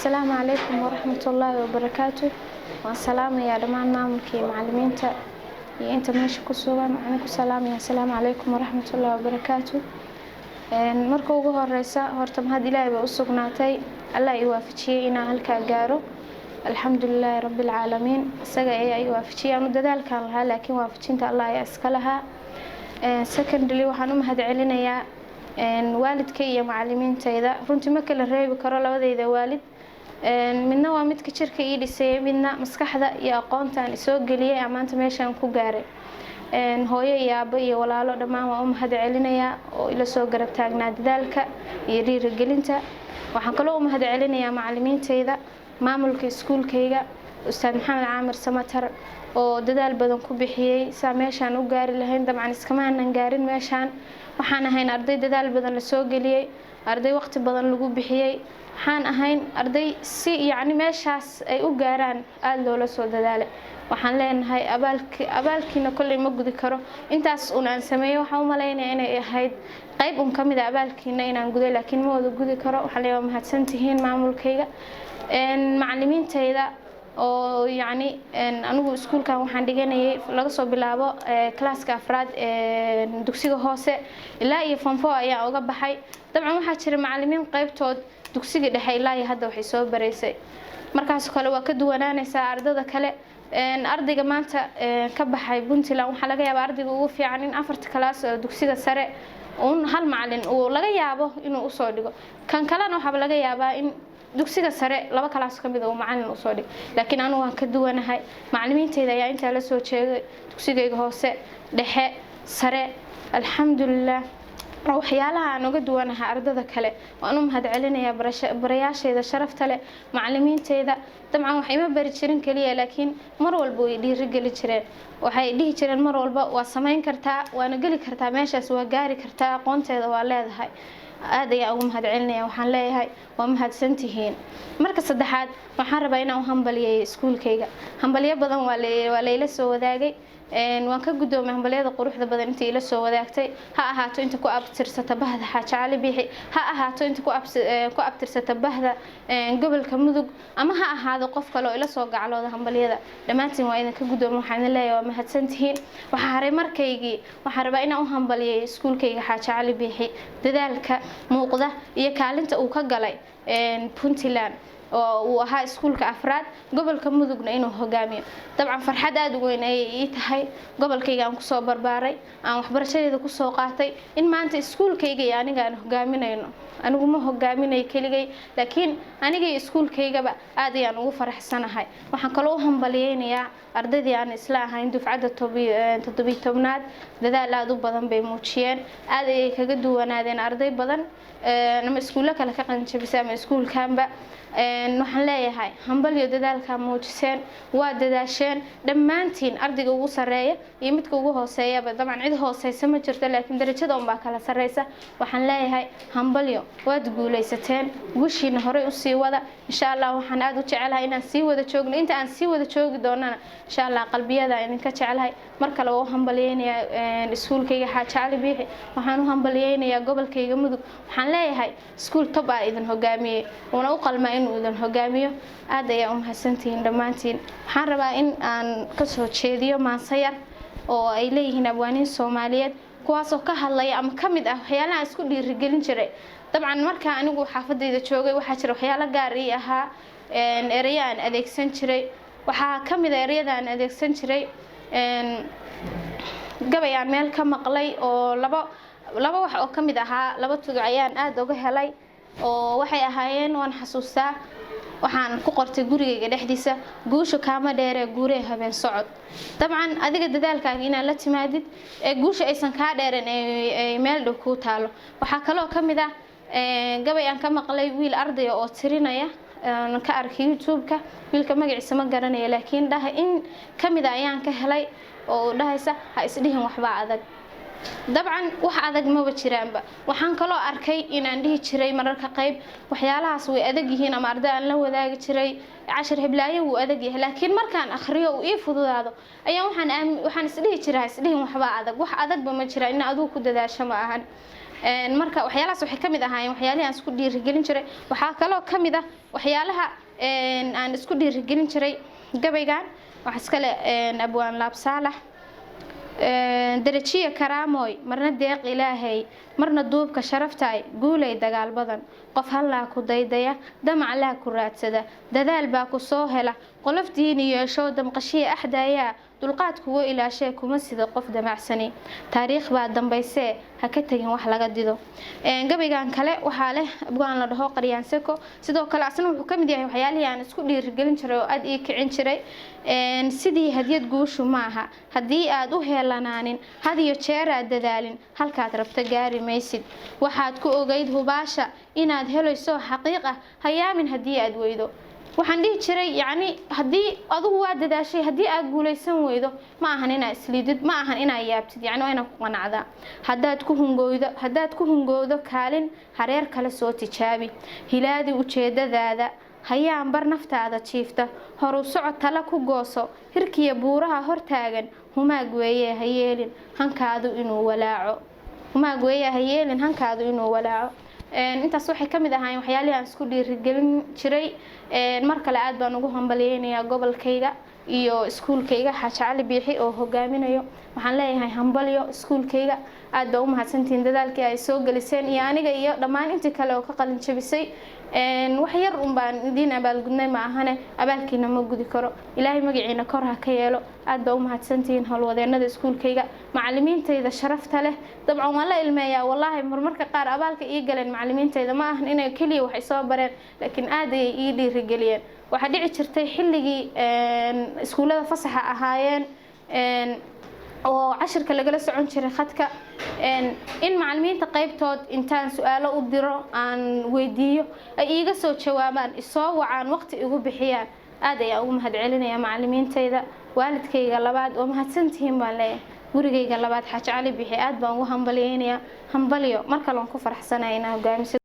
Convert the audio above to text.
Asalaamu calaykum waraxmatullaahi wabarakaatu. Waan salaamayaa dhammaan maamulka iyo macalimiinta iyo inta meesha ku sugan. Waxaan ku salaamayaa asalaamu calaykum waraxmatullaahi wabarakaatu. Marka ugu horeysa, horta mahad Ilaahay baa u sugnaatay. Allah i waafajiyey inaan halkaa gaaro. Alxamdulilaahi rabbilcaalamiin, isaga ayaa i waafajiyey. Anu dadaalkaan lahaa, laakiin waafajinta Allah ayaa iska lahaa. Secondly, waxaan u mahad celinayaa waalidka iyo macalimiintayda. Runtii ma kala reebi karo labadayda waalid. Midna waa midka jirka ii dhisayay, midna maskaxda iyo aqoontaan isoo geliyay maanta meeshaan ku gaaray. Hooyo iyo aabbo iyo walaalo dhammaan waan u mahad celinayaa oo ila soo garab taagnaa dadaalka iyo dhiirigelinta. Waxaan kaloo u mahad celinayaa macalimiintayda, maamulka iskuulkayga, Ustaad Maxamed Caamir Samatar, oo dadaal badan ku bixiyey saa meeshaan u gaari lahayn. Dabcan iskama aanan gaarin meeshaan. Waxaan ahayn arday dadaal badan lasoo geliyey, arday waqti badan lagu bixiyey. Waxaan ahayn arday si yacni meeshaas ay u gaaraan aada loola soo dadaalay. Waxaan leenahay abaalkiina kolley ma gudi karo. Intaas un aan sameeyey waxaan u malaynaya inay ahayd qayb un kamid a abaalkiina inaan guday, laakiin ma wada gudi karo. Waxaan leeyahay waa mahadsantihiin maamulkayga, macalimiintayda oo yacni anigu iskuulkan waxaan dhiganayay laga soo bilaabo classka afraad ee dugsiga hoose ilaa iyo form four ayaan uga baxay. Dabcan waxaa jira macalimiin qaybtood dugsiga dhexe ilaa iyo hadda waxay soo baraysay. Markaas kale waa ka duwanaanaysaa ardada kale. Ardayga maanta ka baxay Puntland waxaa laga yaabaa ardayga ugu fiican in afarta class oo dugsiga sare uun hal macalin uu laga yaabo inuu usoo dhigo. Kan kalena waxaaba laga yaabaa in dugsiga sare laba class ka mid uu macalin usoo dhigo, laakiin anigu waan ka duwanahay. Macalimiinteyda ayaa intaa la soo jeegay dugsigayga hoose, dhexe, sare. Alxamdulilah, waxyaalaha aan uga duwanahay ardada kale. Waan u mahad celinayaa barayaashayda sharafta leh, macalimiinteyda. Dabcan wax ima bari jirin keliya, laakiin mar walba way dhiirigeli jireen. Waxay dhihi jireen mar walba: "Waa samayn kartaa, waana geli kartaa meeshaas, waa gaari kartaa, aqoonteeda waa leedahay." Aad ayaan ugu mahad celinaya. Waxaan leeyahay waa mahadsantihiin. Marka saddexaad, waxaan rabaa inaan u hambaliyeeyo iskuulkayga. Hambalyo badan waa layla soo wadaagay. Waan ka guddoomay hambalyada quruxda badan intii ila soo wadaagtay, ha ahaato inta ku abtirsata bahda Xaaji Cali Biixi, ha ahaato inta ku abtirsata bahda gobolka Mudug, ama ha ahaado qof kale oo ila soo gaclooda hambalyada. Dhammaantiin waa idinka guddoomay. Waxaan idin leeyahay waa mahadsantihiin. Waxaa haray markaygii. Waxaan rabaa inaan u hambaliyeeyo iskuulkayga Xaaji Cali Biixi dadaalka muuqda iyo kaalinta uu ka galay Puntland oo uu ahaa iskuulka afraad, gobolka Mudugna inuu hogaamiyo. Dabcan farxad aada u weyn ayay ii tahay, gobolkayga aan kusoo barbaaray, aan waxbarashadeeda kusoo qaatay, in maanta iskuulkayga iyo aniga aan hogaaminayno. Anigu ma hogaaminayo keligay, laakiin aniga iyo iskuulkaygaba aad ayaan ugu faraxsanahay. Waxaan kaloo u hambaliyeynayaa ardaydii aan isla ahayn dufcadda 17aad. Dadaal aada u badan bay muujiyeen, aad ayay kaga duwanaadeen arday badan ama iskuullo kale ka qalinjabisay ama iskuulkanba. Waxaan leeyahay hambalyo, dadaalkaa muujiseen, waa dadaasheen dhammaantiin, ardayga ugu sarreeya iyo midka ugu hooseeyaba. Dabcan cid hooseysa ma jirto, laakiin darajada unbaa kala sarreysa. Waxaan leeyahay hambalyo, waad guuleysateen, guushiina horey usii wada insha Allah. Waxaan aada u jecelahay inaan sii wada joogno. Inta aan sii wada joogi doonana insha Allah qalbiyada idinka jecelahay. Mar kale waa u hambalyeynayaa iskuulkayga Xaaji Cali Biixi. Waxaan u hambalyeynayaa gobolkayga Mudug. Waxaan leeyahay iskuul top ah idin hogaamiyey, uuna u qalmaa inuu idin hogaamiyo. Aad ayaa u mahadsantihiin dhammaantiin. Waxaan rabaa in aan kasoo jeediyo maansayar oo ay leeyihiin abwaaniin Soomaaliyeed, kuwaasoo ka hadlaya ama ka mid ah waxyaalaha isku dhiirigelin jiray. Dabcan markaa anigu xaafadayda joogay waxaa jira waxyaalo gaar ii ahaa, ereyo aan adeegsan jiray. Waxaa ka mid a ereyada aan adeegsan jiray gabay aan meel ka maqlay oo laba laba wax oo ka mid ahaa. Laba tuduc ayaan aada uga helay oo waxay ahaayeen, waan xasuustaa, waxaan ku qortay gurigayga dhexdiisa: "Guusha kaama dheeree, guuree habeen socod." Dabcan adiga dadaalkaaga inaad la timaadid ee guusha aysan kaa dheeren, ay meel dhow kuu taalo. Waxaa kaloo ka mid ah gabay aan ka maqlay wiil ardaya oo tirinaya, ka arkay YouTube-ka. Wiilka magaciisa ma garanaya, laakiin dhaha in ka mid a ayaan ka helay oo dhahaysa: "Ha isdhihin waxbaa adag." Dabcan wax adag maba jiraanba. Waxaan kaloo arkay inaan dhihi jiray mararka qayb waxyaalahaas way adag yihiin, ama arday aan la wadaagi jiray cashar heblaayo wuu adag yahay, laakiin markaan akhriyo uu ii fududaado ayaa waxaan isdhihi jiray: "Ha isdhihin waxbaa adag." Wax adagba ma jira, in adigu ku dadaasho ma ahan. Marka waxyaalahaas waxay ka mid ahaayeen waxyaalihii aan isku dhiirigelin jiray. Waxaa kaloo ka mid ah waxyaalaha aan isku dhiirigelin jiray gabaygan, waxa iskale Abwaan Laab Saalax. Darajiya karaamoy, marna deeq Ilaahay, marna duubka sharaftaay, guulay dagaal badan. Qof hallaa ku daydaya, damac laa ku raadsada, dadaal baa ku soo hela. Qolof diini yeesho, damqashiya axdayaa, dulqaad kugu ilaashee, kuma sida qof damacsani. Taariikh baa dambaysee, ha ka tegin wax laga dido. Gabaygan kale waxaa leh abwaan la dhaho Qaryaan Seko. Sidoo kale asna wuxuu ka mid yahay waxyaalihii aan isku dhiirigelin jiray oo aad ii kicin jiray. Sidii hadiyad guushu maaha haddii aad u heelanaanin, had iyo jeer aad dadaalin, halkaad rabta gaari maysid. Waxaad ku ogeyd hubaasha inaad helayso xaqiiq ah, hayaamin haddii aad weydo. Waxaan dhihi jiray, yacni, haddii adigu waa dadaashay, haddii aad guulaysan weydo, ma ahan inaa isliidid, ma ahan inaa yaabtid, yacni waa inaad ku qanacdaa. Haddaad ku hungowdo kaalin, hareer kale soo tijaabi. Hilaadi ujeedadaada, hayaan bar naftaada jiifta, horu socod tala ku gooso. Hirkiya buuraha hortaagan humaag weeye, ha yeelin hankaadu inuu walaaco. Humaag weeye, ha yeelin hankaadu inuu walaaco. Intaas waxay ka mid ahaayeen waxyaalihii aan isku dhiirigelin jiray. Mar kale aad baan ugu hambalyeynayaa gobolkayga iyo iskuulkayga Xaaji Cali Biixi oo hogaaminayo. Waxaan leeyahay hambalyo iskuulkayga, aad baa u mahadsantihiin dadaalkii ay soo geliseen iyo aniga iyo dhammaan intii kale oo ka qalin jabisay. Wax yar un baan idiin abaalgudnay, ma ahane abaalkiina ma gudi karo. Ilaahay magaciina kor ha ka yeelo. Aad baa u mahadsantihiin howlwadeenada iskuulkayga, macalimiintayda sharafta leh. Dabcan waan la ilmeeyaa wallaahi marmarka qaar abaalka ii galeen macalimiintayda. Ma ahan inay keliya wax isoo bareen, laakiin aad ayay ii dhiirigeliyeen. Waxaa dhici jirtay xilligii iskuullada fasaxa ahaayeen oo cashirka lagala socon jiray khadka, in macalimiinta qaybtood intaan su-aalo u diro, aan weydiiyo, ay iiga soo jawaabaan, isoo wacaan, waqti igu bixiyaan. Aad ayaan ugu mahadcelinaya macalimiintayda. Waalidkayga labaad waa mahadsantihiin baan leeyahay. Gurigayga labaad Xaaji Cali Bixi aad baan ugu hambalyeynayaa. Hambalyo mar kale, waan ku faraxsanaya inaa hogaamiso.